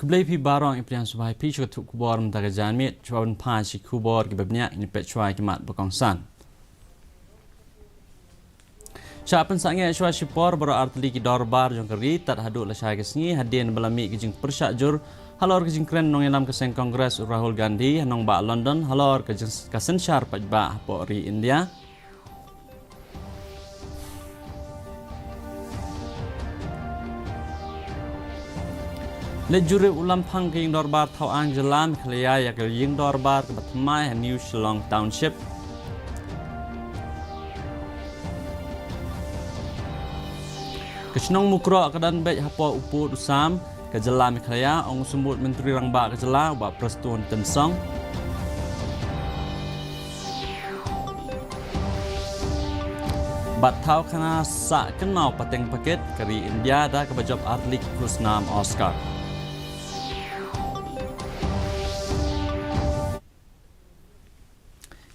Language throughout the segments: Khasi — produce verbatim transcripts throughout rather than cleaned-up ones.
Khublei phi baroh, i Priang Subai phi shuwa thup khubor mynta ka janmiet, shuwa ban pha shi khubor ki babniah, ini pet shuwa ki mat ba kongsan. Sha pynsangeh shuwa shipor baroh artylli ki dorbar jong ka ri tad haduh lashai ka sngi hadien ba la mih ka jingpyrshah jur halor ka jingkren nongïalam ka seng Congress u Rahul Gandhi ha nongbah London halor ka jing ka synshar paidbah hapoh ri India. Leit jurip u lamphang ka ïing dorbar thaw aiñ jylla Meghalaya ïa ka ïing dorbar kaba thymmai ha New Shillong Township. Ka shnong Mukroh ka don beit hapoh u pud u sam ka jylla Meghalaya, ong u Symbud Myntri Rangbah ka jylla u Bah Prestone Tynsong. Bad thaw khana sah kynmaw pateng pakit ka ri India da kaba jop artylli ki khusnam Oscar.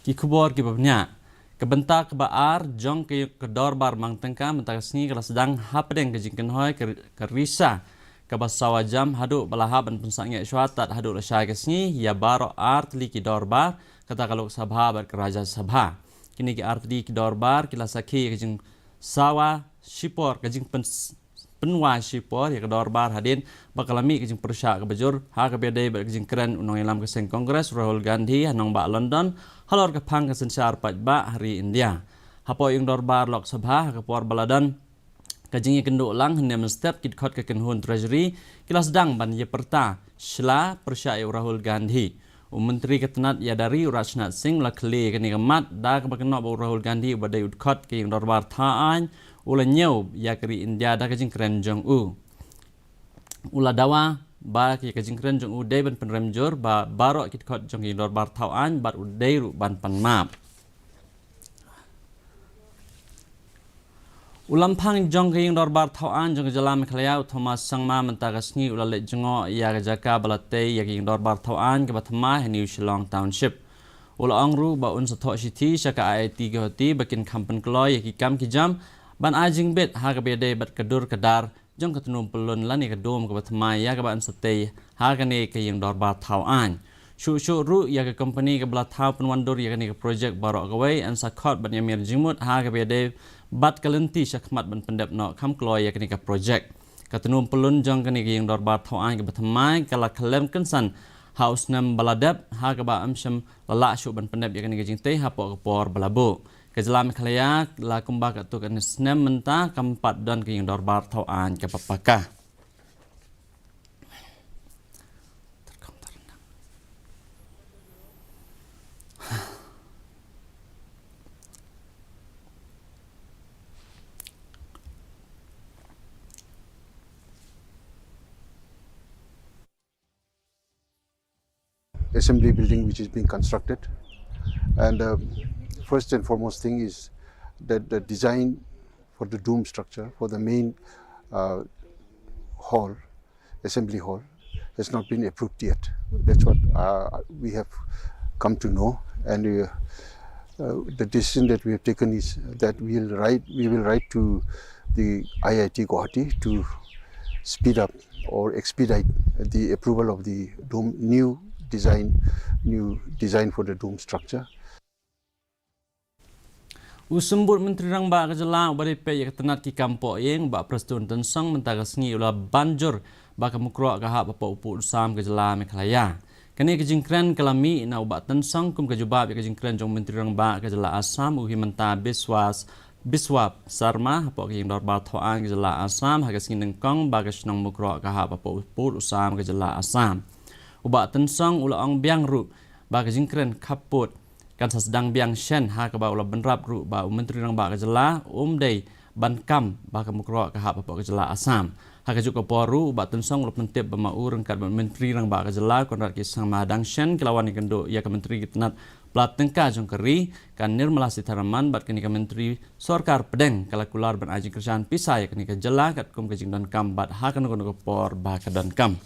Ki khubor ki babniah. Ka bynta kaba ar jong ka, ka dorbar mang tyngka mynta ka sngi ka la sdang hapdeng ka jingkynhoi ka, ka risa kaba sawa jam haduh ba la hap ban pynsangeh shuwa tad haduh lashai ka sngi ïa baroh artylli ki dorbar, kata ka Lok Sabha bad ka Rajya Sabha. Kine ki artylli ki dorbar ki la sakhi ka jingsawa shipor, ka jingpyn pynwai shipor ïa ka dorbar hadien ba ka la mih ka jingpyrshah kaba jur ha kaba ïadei bad ka jingkren u nongïalam ka seng Congress Rahul Gandhi ha nongbah London halor ka phang ka synshar paidbah ha ri India. Hapoh ïing dorbar Lok Sabha ha ka por ba la don ka jingïakynduh lang hynne mynstep, ki dkhot ka kynhun Treasury ki la sdang ban ïapyrta sla pyrshah ïa u Rahul Gandhi. U Myntri ka tnat ïada ri u Rajnath Singh u la khlieh ïa kane ka mat da kaba kynnoh ba u Rahul Gandhi uba dei u dkhot ka ïing dorbar thaw aiñ u la ñiew ïa ka ri India da ka jingkren jong u. U la dawa ba ïa ka jingkren jong u dei ban pynrem jur ba baroh ki dkhot jong ka ïing dorbar thaw aiñ bad u dei ruh ban pan map. U lamphang jong ka ïing dorbar thaw aiñ jong ka jylla Meghalaya u Thomas Sangma mynta ka sngi u la leit jngoh ïa ka jaka ba la tei ïa ka ïing dorbar thaw aiñ kaba thymmai ha New Shillong Township. U la ong ruh ba un sa thoh shithi sha ka I I T Guwahati ba kin kham pynkloi ïa ki kam ki jam ban ai jingbit ha kaba ïadei bad ka dur ka dar jong ka tnum pyllun lane ka dome kaba thymmai ïa kaba yn sa tei ha kane ka ïing dorbar thaw aiñ. Shuh shuh ruh ïa ka kompani kaba la thaw pynwandur ïa kane ka projek baroh kawei yn sa khot ban ïamir jingmut ha kaba ïadei bad ka lynti sha khmat ban pyndep noh kham kloi ïa kane ka projek. Ka tnum pyllun jong kane ka ïing dorbar thaw aiñ kaba thymmai ka la khlem kynsan ha u snem ba la dep ha kaba ym shym la lah shuh ban pyndep ïa kane ka jingtei hapoh ka por ba la buh. Ka jylla Meghalaya la kumba katto katne snem mynta kam pat don ka ïing dorbar thaw aiñ kaba paka. Assembly building which is being constructed. And uh, first and foremost thing is that the design for the dome structure for the main uh, hall, assembly hall, has not been approved yet. That's what uh, we have come to know. And uh, uh, the decision that we have taken is that we'll write, we will write to the I I T Guwahati to speed up or expedite the approval of the dome, new design, new design for the dome structure. U Symbud Myntri Rangbah ka jylla uba dei peit ïa ka tnat ki kam poh ïing, Bah Prestone Tynsong, mynta ka sngi u la ban jur ba ka Mukroh ka hap hapoh u pud u sam ka jylla Meghalaya. Kane ka jingkren ka la mih na u Bah Tynsong kum ka jubab ïa ka jingkren jong u Myntri Rangbah ka jylla Assam u Himanta Biswas Biswa Sarma hapoh ka ïing dorbar thaw aiñ ka jylla Assam ha ka sngi nyngkong ba ka shnong Mukroh ka hap hapoh u pud u sam ka jylla Assam. U Bah Tynsong u la ong biang ruh ba ka jingkren khappud kan sa sdang biang shen ha kaba u la bynrap ruh ba u Myntri Rangbah ka jylla um dei ban kam ba ka Mukroh ka hap hapoh ka jylla Assam. Ha kajuh ka por ruh u Bah Tynsong u la pyntip ba ma u ryngkat bad Myntri Rangbah ka jylla Conrad K Sangma dang shen ki la wan ïakynduh ïa ka Myntri ka tnat pla tyngka jong ka ri ka Nirmala Sitharaman bad kane ka Myntri sorkar pdeng ka la kular ban ai jingkyrshan pisa ïa kane ka jylla katkum ka jingdonkam bad ha kano kano ka por ba ka donkam.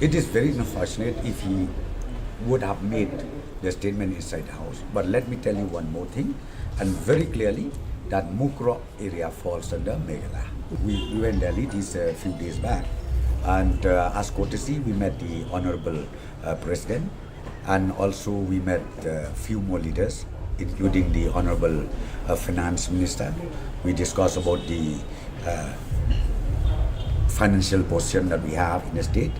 It is very unfortunate if he would have made the statement inside the house. But let me tell you one more thing, and very clearly, that Mukroh area falls under Meghalaya. We, we were in Delhi these uh, few days back, and uh, as courtesy, we met the Honorable uh, President, and also we met a uh, few more leaders, including the Honorable uh, Finance Minister. We discussed about the uh, financial position that we have in the state.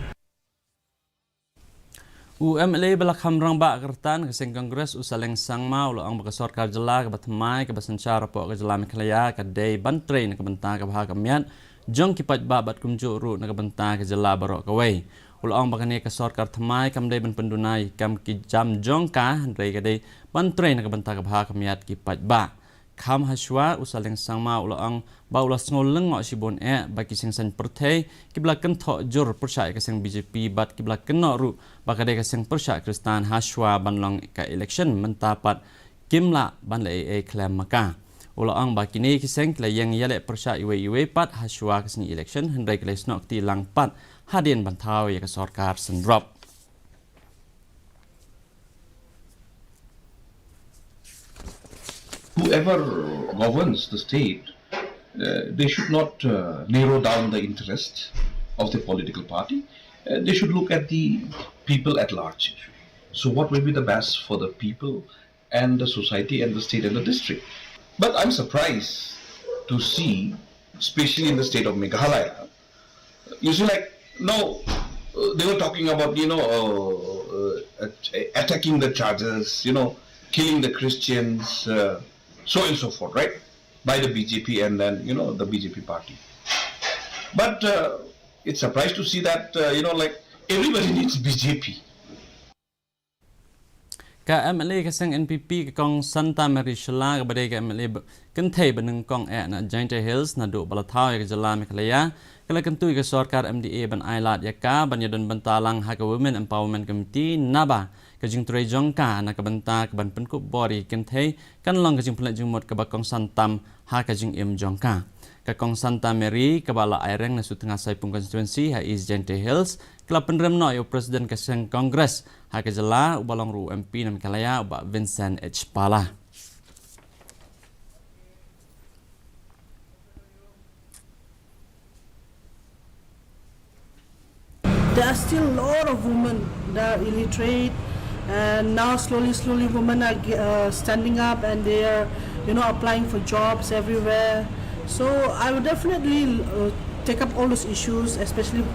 U MLA ba la kham rangbah kyrtan ka seng Congress u Saleng Sangma u la ong ba ka sorkar jylla kaba thymmai kaba synshar hapoh ka jylla Meghalaya ka dei ban trei na ka bynta ka bha ka miat jong ki paidbah bad kumjuh ruh na ka bynta ka jylla baroh kawei. U la ong ba kane ka sorkar thymmai kam dei ban pynduna ïa ki kam ki jam jong ka, hynrei ka dei ban trei na ka bynta ka bha ka miat ki paidbah. Kham hashwa u Saleng Sangma u la ong ba u la sngew lyngngoh shibun eh ba ki seng saiñ pyrthei kiba la kynthoh jur pyrshah ïa ka seng BJP bad kiba la kynnoh ruh ba ka dei ka seng pyrshah Khristan hashwa ban long ka election, mynta pat kim lah ban leh ei ei khlem ma ka. U la ong ba kine ki seng ki la ïeng ïaleh pyrshah iwei iwei pat hashwa ka sngi election, hynrei ki la snoh kti lang pat hadien ban thaw ïa ka sorkar synrop. Whoever governs the state, uh, they should not uh, narrow down the interest of the political party. Uh, they should look at the people at large. So, what will be the best for the people and the society and the state and the district? But I'm surprised to see, especially in the state of Meghalaya, you see, like, no, uh, they were talking about, you know, uh, uh, at- attacking the charges, you know, killing the Christians, uh, so on and so forth, right? By the BJP and then, you know, the BJP party. But uh, it's surprised to see that, uh, you know, like, everybody needs BJP. Ka MLA ka seng NPP ka Kong Santa Mary Shylla kaba dei ka MLA kynthei ba nyngkong eh na Jaintia Hills naduh ba la thaw ïa ka jylla Meghalaya, ka la kyntu ïa ka sorkar MDA ban ailad ïa ka ban ïadon bynta lang ha ka Women Empowerment Committee, naba ka jingtrei jong ka na ka bynta ka ban pynkup bor ïa ki kynthei kan long ka jingpynleit jingmut kaba kongsan tam ha ka jingim jong ka. Ka Kong Santa Mary kaba la aireng na Sutnga Saipung constituency ha East Jaintia Hills, ka la pynrem noh ïa u President ka seng Congress ha ka jylla uba long ruh u MP na Meghalaya, u Bah Vincent H Pala. There are still a lot of women that are illiterate, and now slowly, slowly, women are ge- uh, standing up and they are, you know, applying for jobs everywhere. So I would definitely uh, take up all those issues, especially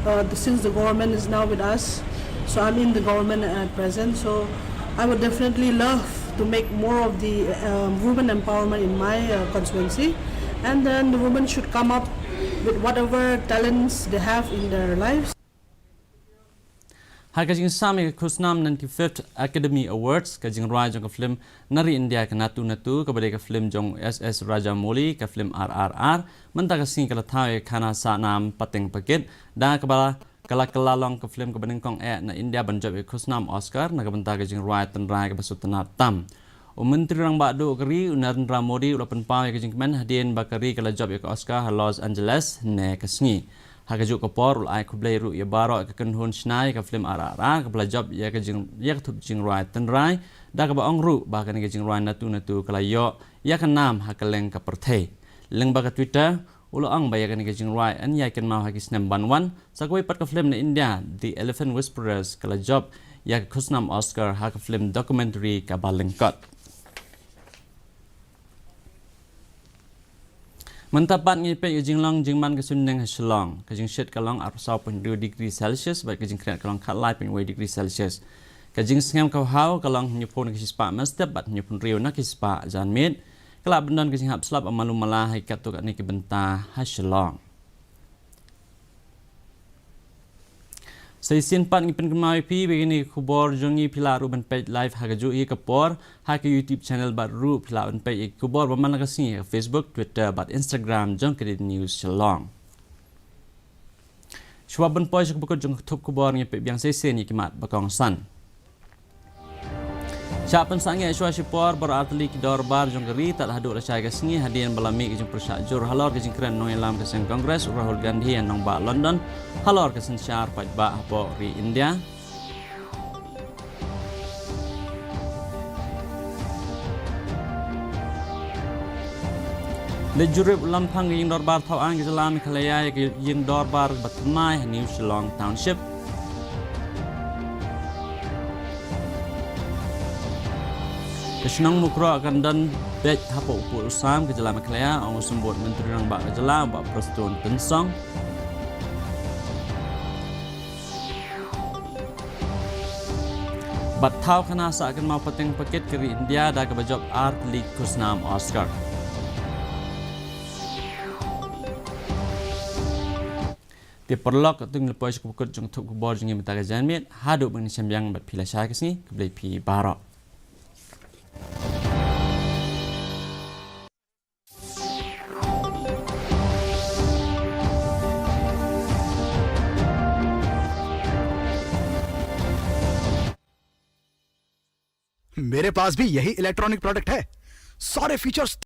uh, the, since the government is now with us. So I'm in the government at present. So I would definitely love to make more of the um, women empowerment in my uh, constituency, and then the women should come up with whatever talents they have in their lives. Ha ka jingsam ïa ka khusnam ninety-fifth Academy Awards, ka jingrwai jong ka film na ri India ka Naatu Naatu, kaba dei ka film jong S S Rajamouli, ka film R R R, mynta ka sngi ka la thaw ïa ka khana sahnam pateng pakit, da kaba ka la kylla long ka film kaba nyngkong eh na India ban jop ïa ka khusnam Oscar na ka bynta ka jingrwai tynrai kaba sngewtynnat tam. U Myntri Rangbah Duh ka ri, u Narendra Modi, u la pynpaw ïa ka jingkmen hadien ba ka ri ka la jop ïa ka Oscar ha Los Angeles hynne ka sngi. Ha kajuh ka por u la ai khublei ruh ïa baroh ïa ka kynhun shna ïa ka film R R R kaba la jop ïa ka jing ïa ka thup jingrwai tynrai, da kaba ong ruh ba kane ka jingrwai Naatu Naatu ka la ïoh ïa ka nam ha kylleng ka pyrthei. Lyngba ka Twitter, u la ong ba ïa kane ka jingrwai yn ïai kynmaw ha ki snem ban wan, sa kawei pat ka film na India, The Elephant Whisperers, ka la jop ïa ka khusnam Oscar ha ka film documentary kaba lyngkot. Mynta pat ngin peit ïa ka jinglong jingman ka suiñbneng ha Shillong. Ka jingshit ka long arphew saw point hynriew degree Celsius bad ka jingkhriat ka long khatlai point wei degree Celsius. Ka jingsngem ka bhaw ka long hynñiewphew na ka shispah mynstep bad hynñiewphew hynriew na ka shispah janmiet. Ka lah ban don ka jinghap slap ha malu mala ha ki katto katne ki bynta ha Shillong. Sa shisien pat ngi pynkynmaw ïa phi ba kine ki khubor jong ngi phi lah ruh ban peit live ha kajuh hi ka por ha ka YouTube channel bad ruh phi lah ban peit ïa ki khubor ba man la ka sngi ha Facebook, Twitter bad Instagram jong ka D D News Shillong. Shuwa ban poi sha ka bakut jong ka thup khubor, ngin peit biang sa shisien ïa ki mat ba kongsan. Shah pynsangeh shuwa shipor, baroh artylli ki dorbar jong ka ri tad haduh lashai ka sngi hadien ba la mih ka jingpyrshah jur halor ka jingkren nongïalam ka seng Congress u Rahul Gandhi ha nongbah London halor ka synshar paidbah hapoh ri India. Leit jurip u lamphang ka ïing dorbar thaw aiñ ka jylla Meghalaya ïa ka ïing dorbar ba thymmai ha New Shillong Township. Ka shnong Mukroh kan don beit hapoh u pud u sam ka jylla Meghalaya, ong u Symbud Myntri Rangbah ka jylla, Bah Prestone Tynsong. Bad thaw khana sah kynmaw pateng pakit ka ri India da kaba jop ar tylli khusnam Oscar. Te paralok, katto ngi la poi sha ka kut jong ka thup khubor jong ngi mynta ka janmiet, haduh ban ïashem biang bad phi lashai ka sngi, khublei phi baroh. मेरे पास भी यही इलेक्ट्रॉनिक प्रोडक्ट है। सारे फीचर्स